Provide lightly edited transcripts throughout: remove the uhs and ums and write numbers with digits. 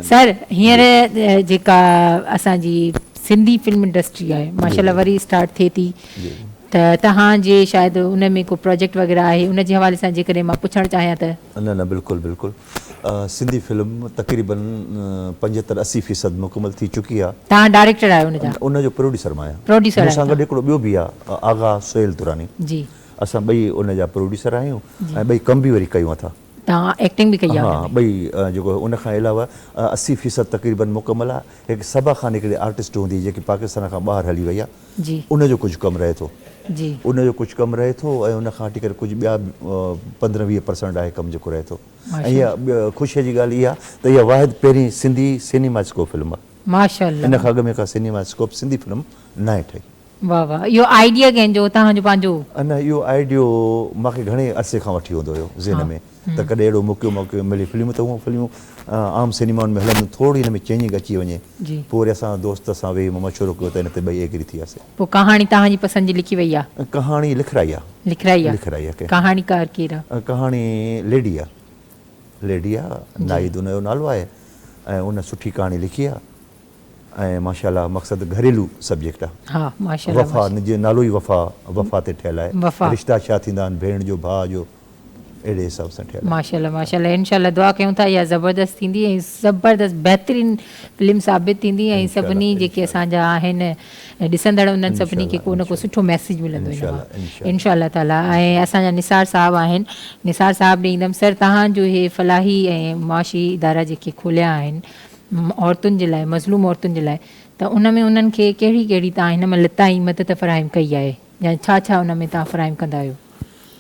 سر هينئر جيڪا اسان جي سنڌي فلم انڊسٽري آهي ماشاءالله وري اسٽارٽ ٿئي ٿي ته توهان جي شايد ان ۾ ڪو پروجيڪٽ وغيره آهي ان جي حوالي سان جيڪڏهن مان پڇڻ چاهيان ته. نه نه بلڪل بلڪل سنڌي فلم تقريبن 75 80 فيصد مڪمل ٿي چڪي آ. توهان ڊائريڪٽر آهيو ان جا؟ ان جو پروڊيوسر مان آهيان. پروڊيوسر مون سان گڏ هڪڙو ٻيو به آ آغا سهيل دراني. جي. اسان ٻئي ان جا پروڊيوسر آهيون ۽ ٻئي ڪم به وري ڪيون اٿا. توهان ايڪٽنگ به ڪئي آهي ها ان ۾؟ ٻئي جيڪو ان کان علاوه 80 فيصد تقريبن مڪمل آهي هڪ صبا خان هڪڙي آرٽسٽ هوندي هئي جيڪي پاڪستان کان ٻاهر هلي وئي آهي جي ان جو ڪجهه ڪم رهي ٿو جي ان جو ڪجهه ڪم رهي ٿو ۽ ان کان هٽي ڪري ڪجهه ٻيا 15 20 پرسنٽ آهي ڪم جيڪو رهي ٿو ۽ اها خوشي جي ڳالهه اها ته اها واحد پهرين سنڌي سينيما اسڪوپ فلم آهي ماشاءالله ان کان اڳ ۾ ڪا سينيما اسڪوپ سنڌي فلم ناهي ٺهي. واه واه اهو آئيڊيا ڪنهن جو توهان جو پنهنجو هو؟ نه اهو آئيڊيو مان کي گهڻي عرصي کان وٺي هوندو هيو ذهن ۾ ته ڪڏهن اهڙو موقعو موقعو ملي فلمون ته هونء فلمون عام سئنيمائن ۾ هلنديون ٿوري هن ۾ چينجنگ اچي وڃي پوء وري اسان دوست سان ويهي مون مشورو ڪيو ته ان تي ٻئي ايگري ٿي وياسي. پوء ڪهاڻي توهان جي پسند جي لکي وئي آ؟ ڪهاڻي لکرائي آ. لکرائي آ. لکرائي آ ڪنهن. ڪهاڻيڪار ڪير آ؟ ڪهاڻي ليڊي آ. ليڊي آ ناهيد ان جو نالو آهي ۽ ان سٺي ڪهاڻي لکي آ. ۽ ماشاء الله مقصد گهريلو سبجيڪٽ آ. ها ماشاء الله وفا جي نالو ئي وفا وفا تي ٺهيل آهي وفا رشتا ڇا ٿيندا آهن ڀيڻ جو ڀاء جو اهڙي حساب سان ٺهيل آهي. ماشاء الله ماشاء الله انشاء الله دعا ڪيون ٿا اها زبردست ٿيندي ۽ زبردست بهترين فلم ثابت ٿيندي ۽ انشاء الله سڀني جيڪي انشاء اسان جا آهن ڏسندڙ انهن انشاء سڀني کي الله ڪو نه ڪو انشاء سٺو ميسيج ملندو ان انشاء مان الله انشاء الله انشاء الله تعالي ۽ اسان جا نثار صاحب آهن نثار صاحب ڏي ايندم سر توهان جو هي فلاحي ۽ معاشي ادارا جيڪي کوليا آهن عورتن جي لاء مظلوم عورتن جي لاء ته ان ۾ انهن کي ڪهڙي ڪهڙي توهان هن مهل تائين مدد فراهم ڪئي آهي يا ڇا ڇا ان ۾ توهان فراهم ڪندا آهيو؟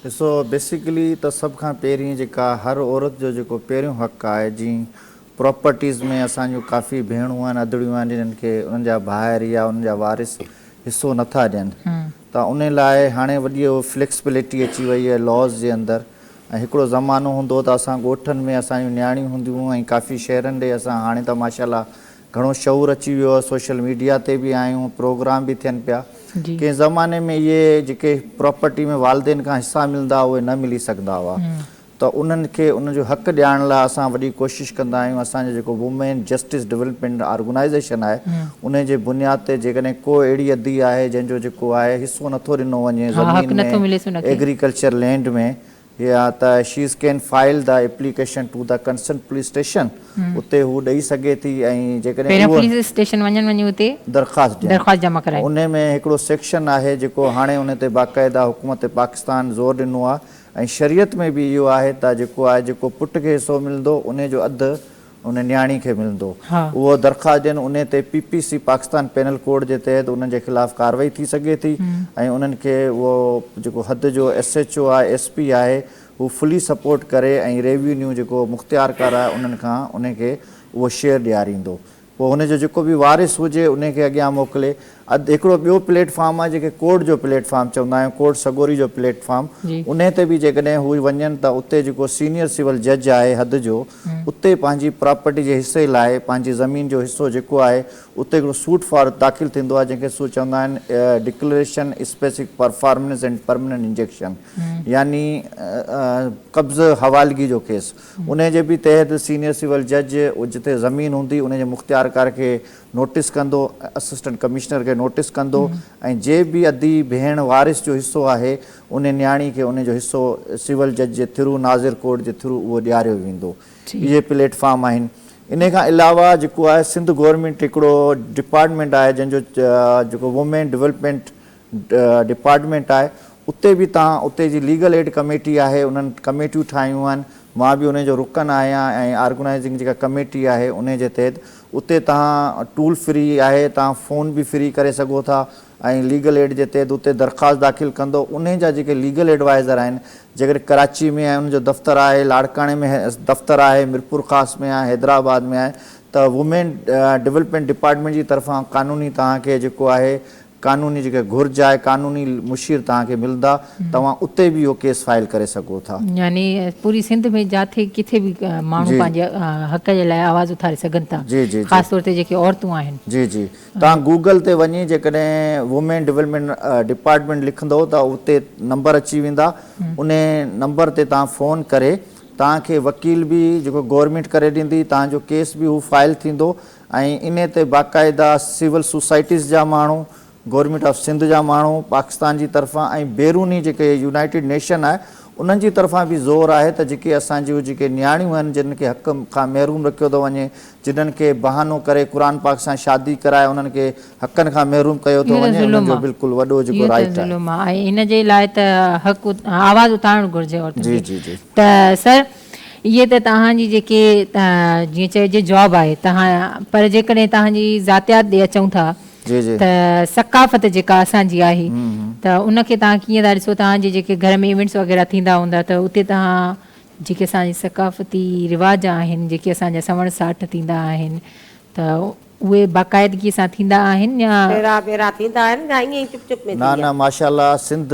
ڏسو بيسيڪلي ته سڀ کان پهرين جيڪا هر عورت جو جيڪو پهريون حق آهي جي پراپرٽيز ۾ اسان جون ڪافي ڀيڻون آهن ادڙيون آهن جنھن کي انهن جا ڀائر يا انهن جا وارث حصو نٿا ڏين ته انهي لاء هاڻي وڏي فليڪسبلٽي اچي وئي آهي لاز جي اندر ۽ هڪڙو زمانو هوندو هو ته اسان ڳوٺن ۾ اسان جون نياڻيون هونديون هيون ۽ ڪافي شهرن ڏي اسان هاڻي ته ماشاء الله گهڻو شعور اچي ويو آهي سوشل ميڊيا تي به آهيون پروگرام به ٿين پيا ڪنهن زماني ۾ اهي جيڪي پراپرٽي ۾ والدين کان حصا ملندا اهي نه ملي سگهندا هئا ته انهن کي انهن جو حق ڏيارڻ لاء اسان وڏي ڪوشش ڪندا آهيون اسان جو جيڪو وومين جسٽس ڊولپمينٽ آرگنائيزيشن آهي انهي جي بنياد تي جيڪڏهن ڪو اهڙي ادي آهي جنهن جو جيڪو آهي حصو نٿو ڏنو وڃي زمين ۾ ايگريڪلچر لينڊ ۾ يا ته she is can file the application to the concern police station اتي هو ڏئي سگهي ٿي ۽ جيڪڏهن پهريان پوليس اسٽيشن وڃن وڃي اتي درخواست ڏين درخواست جمع ڪرائين. انهي ۾ هڪڙو سيڪشن آهي جيڪو هاڻي انهي تي باقاعده حڪومت پاڪستان زور ڏنو آهي ۽ شريعت ۾ به اهو آهي ته جيڪو آهي جيڪو پٽ کي حصو ملندو انهي جو اڌ ان نياڻي کي ملندو اهو درخواست ڏين انهي تي P P C Pakistan penal code جي تحت انهن جي خلاف ڪارروائي ٿي سگهي ٿي ۽ انهن کي اهو جيڪو حد جو ايس ايڇ او آهي ايس پي آهي هو فلي سپورٽ ڪري ۽ ريوينيو جيڪو مختيارڪار آهي انهن کان انهي کي اهو شيئر ڏياريندو پوء هن جو جيڪو به وارث هجي انهي کي اڳيان موڪلي. اڌ هڪڙو ٻيو پليٽ فارم آهي جيڪي ڪورٽ جو پليٽ فارم چوندا آهيون ڪورٽ سڳوري جو پليٽ فارم انهي تي به جيڪڏهن هو وڃن ته اتي جيڪو سينيئر سول جج آهي حد جو اتي پنهنجي پراپرٽي جي حصي لاء پنهنجي زمين جو حصو جيڪو آهي اتي هڪڙو سوٽ فار داخل ٿيندو آهي جنهن کي سو چوندا آهن declaration specific performance and permanent injunction يعني قبض حوالگي جو ڪيس انهي جي به تحت سينيئر سول جج جتي زمين هوندي انهي جي مختيارڪار کي نوٽيس ڪندو، اسسٽنٽ ڪمشنر کي نوٽيس ڪندو ۽ جي به ادي ڀيڻ وارث جو حصو آهي انهي نياڻي کي انهي جو حصو سول جج جي ٿرو ناظر ڪورٽ جي ٿرو اهو ڏياريو ويندو. اهي پليٽ فارم آهن. انهي کان علاوه جيڪو آهي سنڌ گورنمينٽ هڪڙو ڊپارٽمينٽ آهي جنهن جو جيڪو وومين ڊولپمينٽ ڊپارٽمينٽ آهي اتي به توهان اتي جي ليگل ايڊ ڪميٽي آهي انهن ڪميٽيون ٺاهيون آهن مان به انهي جو رڪن آهيان ۽ آرگنائيزنگ جيڪا ڪميٽي آهي انهي جي تحت اتي توهان ٽول فري آهي توهان فون به فري ڪري سگهو ٿا ۽ ليگل ايڊ جي تحت اتي درخواست داخل ڪندو انهي جا جيڪي ليگل ايڊوائزر آهن جيڪڏهن ڪراچي ۾ آهي ان جو دفتر آهي لاڙڪاڻي ۾ دفتر آهي ميرپورخاص ۾ آهي حيدرآباد ۾ آهي ته وومين ڊولپمينٽ ڊپارٽمينٽ جي طرفان قانوني توهان کي جيڪو آهي قانوني جيڪا گهرج آهي قانوني مشير توهان کي ملندا توهان اتي به اهو ڪيس فائل ڪري سگهو ٿا. يعني پوري سنڌ ۾ جاٿي ڪٿي به ماڻهو پنهنجي حق جي لاء آواز اٿاري سگهن ٿا جي جي خاص طور تي جيڪي عورتون آهن. جي جي توهان گوگل تي وڃي جيڪڏهن وومين ڊولپمينٽ ڊپارٽمينٽ لکندو ته اتي نمبر اچي ويندا انهي نمبر تي توهان فون ڪري. توهان کي وڪيل به جيڪو گورنمينٽ ڪري ڏيندي، توهان جو ڪيس به هو فائل ٿيندو ۽ انهي تي باقاعده سول سوسائٽيز جا ماڻهو، گورنمينٽ آف سنڌ جا ماڻهو، پاڪستان جي طرفان ۽ بيروني جيڪي يونائيٽيڊ نيشن آهي انهن جي طرفان به زور آهي ته جيڪي اسان جون جيڪي نياڻيون آهن جن کي حق کان محروم رکيو ٿو وڃي، جنھن کي بهانو ڪري قرآن پاڪ سان شادي ڪرائي انهن کي حقن کان محروم ڪيو ٿو اهو ته وڃي انهن ظلم جو آ بلڪل وڏو جيڪو اهو ته رائيٽ آهي. ظلم آ ۽ ان جي لاء ته حق آواز اٿارڻ گهرجي عورتن جي کي جي جي. ته سر اهي ته توهان جي جيڪي جيئن چئجي جاب آهي توهان پر جيڪڏهن توهان جي ذاتيات ڏي اچون ٿا جي جي. ته ثقافت جيڪا اسان جي آهي ته ان کي توهان ڪيئن ٿا ڏسو توهان جي جيڪي گهر ۾ ايونٽس وغيره ٿيندا هوندا ته اتي توهان جيڪي اسان جي ثقافتي رواج آهن، جيڪي اسان جا سوڻ ساٺ ٿيندا آهن ته اهي باقاعدگي سان ٿيندا آهن يا. ڦيرا ٻيرا ٿيندا آهن يا ائين ئي چپ چپ ۾ نه ٿيندي نه آهي. ماشاء الله سنڌ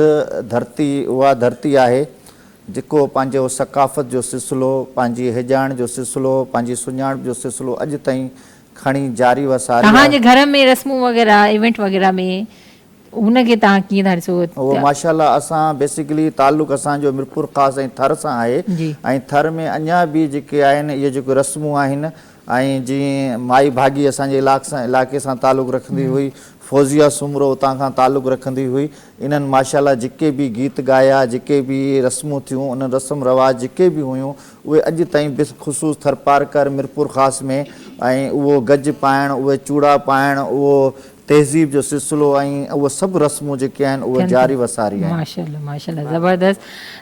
ڌرتي اها ڌرتي آهي جيڪو پنهنجو ثقافت جو سلسلو پنهنجي هيڄاڻ جو سلسلو پنهنجي سڃاڻپ جو سلسلو اڄ تائين کڻي جاري و ساري توهان آهي. جي گهر ۾ رسمون وغيره ايونٽ وغيره ۾ ان کي توهان ڪيئن ٿا ڏسو؟ اهو ماشاء الله اسان بيسيڪلي تعلق اسان جو ميرپورخاص ۽ ٿر سان آهي ۽ ٿر ۾ اڃا به جيڪي آهن اهي جيڪي رسمون آهن ۽ جيئن مائي ڀاڳي اسان جي علائقي سان تعلق رکندي هئي فوزيه سومرو اتان کان تعلق رکندي هئي انهن ماشاء الله جيڪي به گيت ڳايا جيڪي به رسمون ٿيون انهن رسم رواج جيڪي به هيون اهي اڄ تائين بخصوص ٿرپارڪر ميرپورخاص ۾ ۽ اهو گج پائڻ اهي چوڙا پائڻ اهو تهذيب جو سلسلو ۽ اهي سڀ رسمون جيڪي آهن اهي ٿين جاري ٿيون و ساري آهن. ماشاءالله ماشاءالله زبردست.